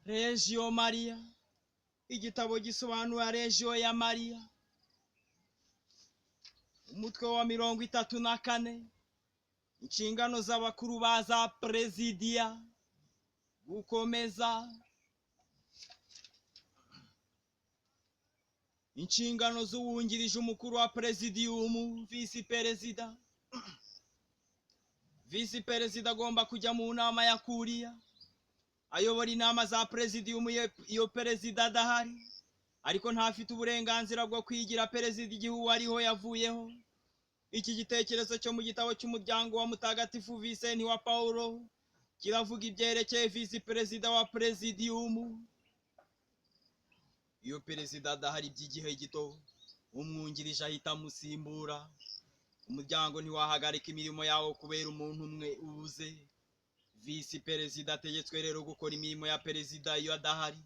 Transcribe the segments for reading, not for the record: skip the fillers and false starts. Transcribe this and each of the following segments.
Legio Maria, igitabo gisobanura Legio ya Mariya, umutwe wa 34, inshingano z'abakuru ba za Presidia, gukomeza inshingano z'uwungirije umukuru wa Presidium, visi perezida. Visi perezida agomba kujya mu nama ya kuriya, ayobora inama za Presidium iyo perezida adahari, ariko ntafite uburenganzira bwo kwigira perezida igihe uwo ariho yavuyeho. Iki gitekerezo cyo mu gitabo cy'umuryango wa Mutagatifu Visenti wa Paulo kiravuga ibyerekeye visi perezida wa Presidium. Iyo perezida adahari by'igihe gito, umwungirije ahita amusimbura. Umuryango ntiwahagarika imirimo yawo kubera umuntu umwe ubuze. Visi perezida ategetswe rero gukora imirimo ya perezida iyo adahari.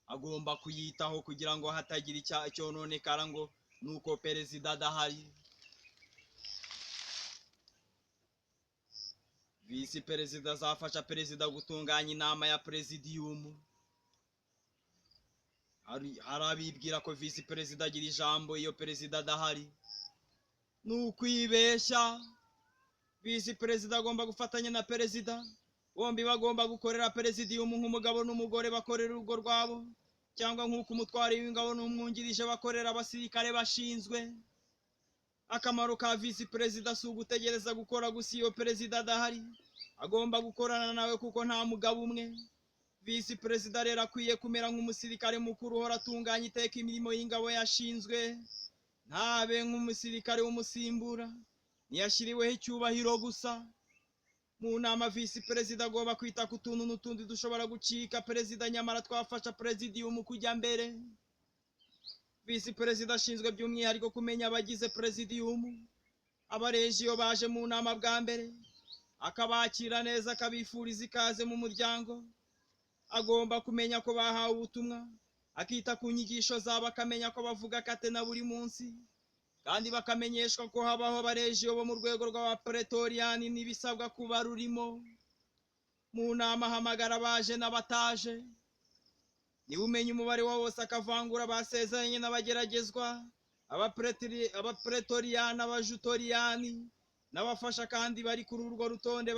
Agomba kuyitaho kugira ngo hatagira icyononekara ngo nuko perezida adahari. Visi perezida azafasha perezida gutunganya inama ya Presidium. Hari abibwira ko visi perezida agira ijambo iyo perezida adahari. Ni ukwibeshya. Visi perezida agomba gufatanya na perezida, bombi bagomba gukorera Presidium nk'umugabo n'umugore bakorera urugo rwabo, cyangwa nk'uko umutware w'ingabo n'umwungirije bakorera abasirikare bashinzwe. Akamaro ka visi perezida si ugutegereza gukora gusa iyo perezida adahari, agomba gukorana nawe kuko nta mugabo umwe. Visi perezida rero akwiye kumera nk'umusirikare mukuru uhora atunganya iteka imirimo y'ingabo yashinzwe, ntabe nk'umusirikare w'umusimbura, ntiyashyiriweho icyubahiro gusa. Mu nama visi perezida agomba kwita ku tuntu n'utundi dushobora gucika perezida, nyamara twafasha Presidium kujya mbere. Visi perezida ashinzwe by'umwihariko kumenya abagize Presidium, abarejiyo baje mu nama bwa mbere, akabakira neza, akabifuriza ikaze mu muryango. Agomba kumenya ko bahawe ubutumwa, akita ku nyigisho zabo, akamenya ko bavuga katena buri munsi, kandi bakamenyeshwa ko habaho abarejiyo bo mu rwego rw'abapretoriyani n'ibisabwa kuba rurimo. Mu nama ahamagara abaje n'abataje, niba umenya umubare wa bose akavangura abasezeranye n'abageragezwa, abapretoriyani, abajutoriyani, n'abafasha kandi bari kuri urwo rutonde,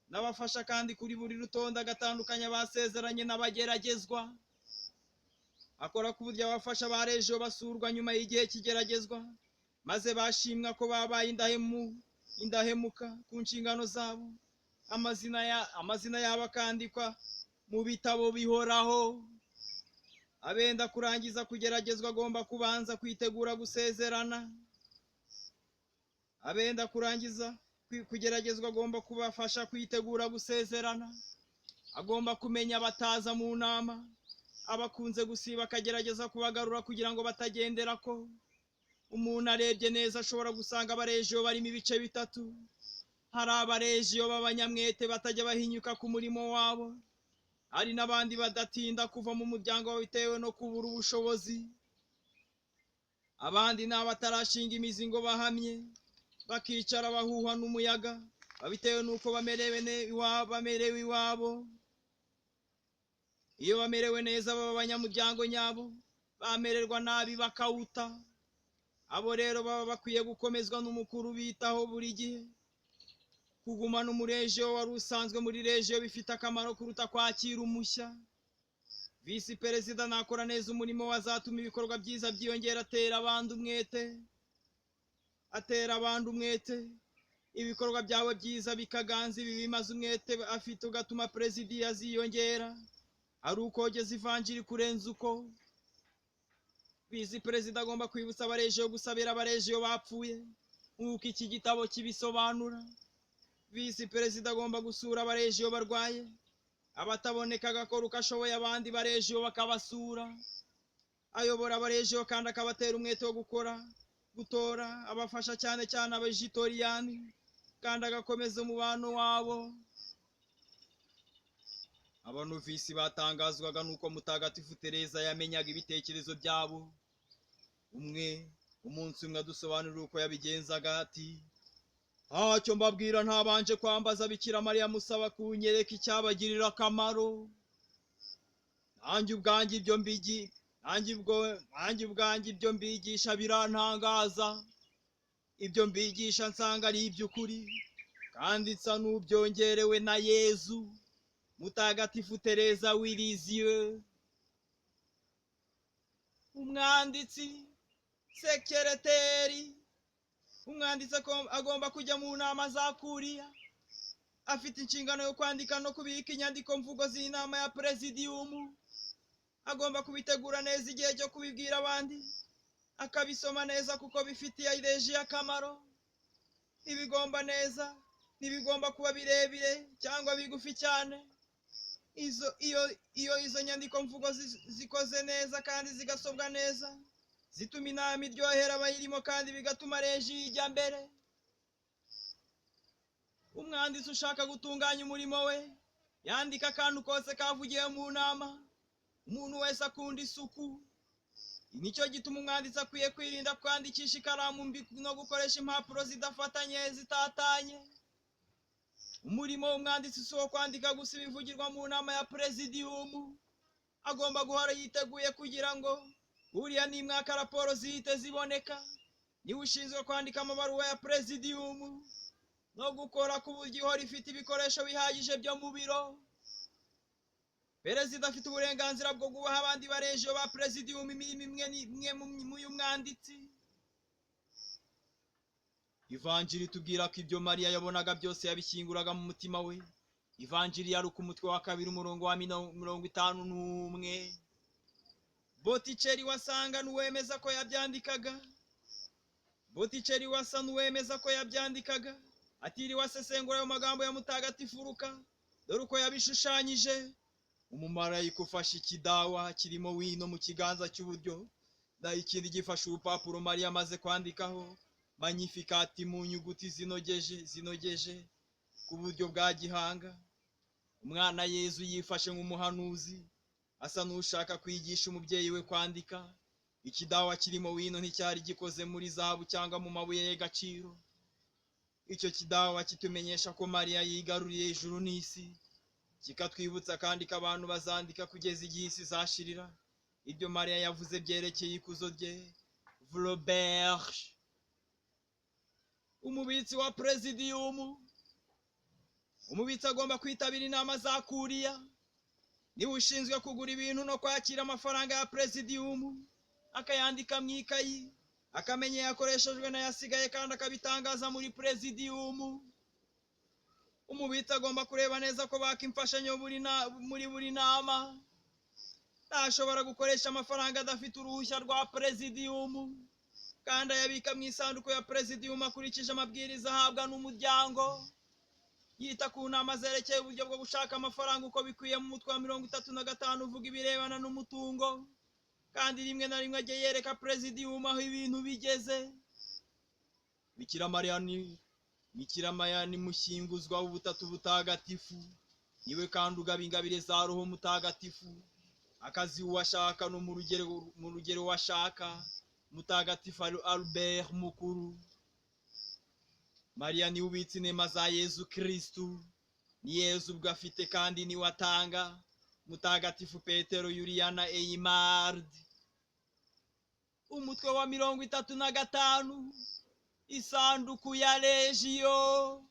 n'abafasha kandi kuri buri rutonde agatandukanya abasezeranye n'abageragezwa. Akora ku buryo abafasha ba Legio basurwa nyuma y'igihe kigeragezwa, maze bashimwa ko babaye indahemuka ku nshingano zabo. Amazina yabo akandikwa mu bitabo bihoraho. Abenda kurangiza kugeragezwa agomba kubanza kwitegura gusezerana. Abenda kurangiza kugeragezwa agomba kubafasha kwitegura gusezerana. Agomba kumenya abataza mu nama, abakunze gusiba akagerageza kubagarura kugira ngo batagendera ko. Umuntu arebye neza ashobora gusanga abarejiyo barimo ibice bitatu. Hari abarejiyo b'abanyamwete batajya bahinyuka ku murimo wabo, hari n'abandi badatinda kuva mu muryango bitewe no kubura ubushobozi. Abandi ni abatarashinga imizi ngo bahamye, bakicara bahuhwa n'umuyaga babitewe n'uko bamerewe iwabo. Iyo bamerewe neza baba abanyamuryango nyabo, bamererwa nabi bakawuta. Abo rero baba bakwiye gukomezwa n'umukuru bitaho buri gihe. Kugumana umurejiyo wari usanzwe muri Legio bifite akamaro kuruta kwakira umushya. Visi perezida nakora neza umurimo wazatuma ibikorwa byiza byiyongera, atera abandi umwete, ibikorwa byawe byiza bikaganza ibi bimaze umwete afite, ugatuma perezida aziyongera. Ari ukogeza ivanjiri kurenza uko. Visi perezida agomba kwibutsa abarejiyo gusabira abarejiyo bapfuye, nk'uko iki gitabo kibisobanura. Visi perezida agomba gusura abarejiyo barwaye, abataboneka agakora uko ashoboye abandi barejiyo bakabasura. Ayobora abarejiyo kandi akabatera umwete wo gukora, gutora, abafasha cyane cyane abajitoriyani, kandi agakomeza umubano wabo. Abanovisi batangazwaga nuko Mutagatifu Teresa yamenyaga ibitekerezo byabo. Umunsi umwe adusobanurira uko yabigenzaga ati: ntacyo mbabwira ntabanje kwambaza Bikira Mariya musaba kunyereka icyabagirira akamaro. Nanjye ubwanjye ibyo mbigi nanjye ubwo nanjye ubwanjye ibyo mbigisha birantangaza. Ibyo mbigisha nsanga ari iby'ukuri, kandi nsa n'ubyongerewe na Yezu. Mutagatifu Tereza w'i Lisieux. Umwanditsi, sekereteri. Umwanditsi agomba kujya mu nama za kuriya, afite inshingano yo kwandika no kubika inyandiko mvugo z'inama ya perezidiyumu. Agomba kubitegura neza igihe cyo kubibwira abandi, akabisoma neza kuko bifitiye reji akamaro. Ibigomba neza ntibigomba kuba birebire cyangwa bigufi cyane. Izo iyo iyo izo nyandiko mvugo zikoze neza kandi zigasobwa neza, zituma inama iryohera abayirimo kandi bigatuma reji ijya mbere. Umwanditsi ushaka gutunganya umurimo we yandika akantu kose kavugiwe mu nama. Umuntu wese akunda isuku, nicyo gituma umwanditsi akwiye kwirinda kwandikisha ikaramu mbi no gukoresha impapuro zidafatanye, zitatanye. Umurimo w'umwanditsi si uwo kwandika gusa ibivugirwa mu nama ya perezidiyumu. Agomba guhora yiteguye kugira ngo uriya nimwaka raporo zihite ziboneka. Niwe ushinzwe kwandika amabaruwa ya perezidiyumu no gukora ku buryo ihora ifite ibikoresho bihagije byo mu biro. Perezida afite uburenganzira bwo guha abandi barejo ba perezidiyumu imirimo imwe n'imwe mu y'umwanditsi. Ivanjiri itubwira ko ibyo Mariya yabonaga byose yabishyinguraga mu mutima we. Ivanjiri ya Luka, umutwe wa 2, umurongo wa 51. Boticeri wasanga n'uwemeza ko yabyandikaga. Boticeri wasa n'uwemeza ko yabyandikaga, atiriwe asesengura ayo magambo ya Mutagatifu Luka. Dore uko yabishushanyije: umumarayika ufashe ikidawa kirimo wino mu kiganza cy'uburyo, naho ikindi gifashe urupapuro Mariya amaze kwandikaho Magnificat mu nyuguti zinogeje zinogeje ku buryo bwa gihanga. Umwana Yezu yifashe nk'umuhanuzi, asa n'ushaka kwigisha umubyeyi we kwandika. Ikidawa kirimo wino nticyari gikoze muri zahabu cyangwa mu mabuye y'agaciro. Icyo kidawa kitumenyesha ko Mariya yigaruriye ijuru n'isi, kikatwibutsa kandi ko abantu bazandika kugeza igihe isi izashirira ibyo Mariya yavuze byerekeye ikuzo rye. Flaubert. Umubitsi wa perezidiyumu. Umubitsi agomba kwitabira inama za kuriya. Niwe ushinzwe kugura ibintu no kwakira amafaranga ya perezidiyumu, akayandika mu ikayi, akamenya yakoreshejwe n'ayasigaye, kandi akabitangaza muri perezidiyumu. Umubitsi agomba kureba neza ko baka imfashanyo muri buri nama. Ntashobora gukoresha amafaranga adafite uruhushya rwa perezidiyumu, kandi ayabika mu isanduku ya perezidiyumu akurikije amabwiriza ahabwa n'umuryango. Yita ku nama zerekeye uburyo bwo gushaka amafaranga uko bikwiye mu mutwe wa 35 uvuga ibirebana n'umutungo, kandi rimwe na rimwe ajye yereka perezidiyumu aho ibintu bigeze. Bikira Mariya ni mushyinguzwa w'ubutatu butagatifu, niwe kandi ugaba ingabire za Roho Mutagatifu, akazi uwashaka no mu rugero washaka. Mutagatifu Albert Mukuru. Mariya niwe ubitse inema za Yezu Kristu, ni Yezu ubwo afite kandi niwe atanga. Mutagatifu Petero Yuriyana Eymard. Umutwe wa 35, isanduku ya Legio.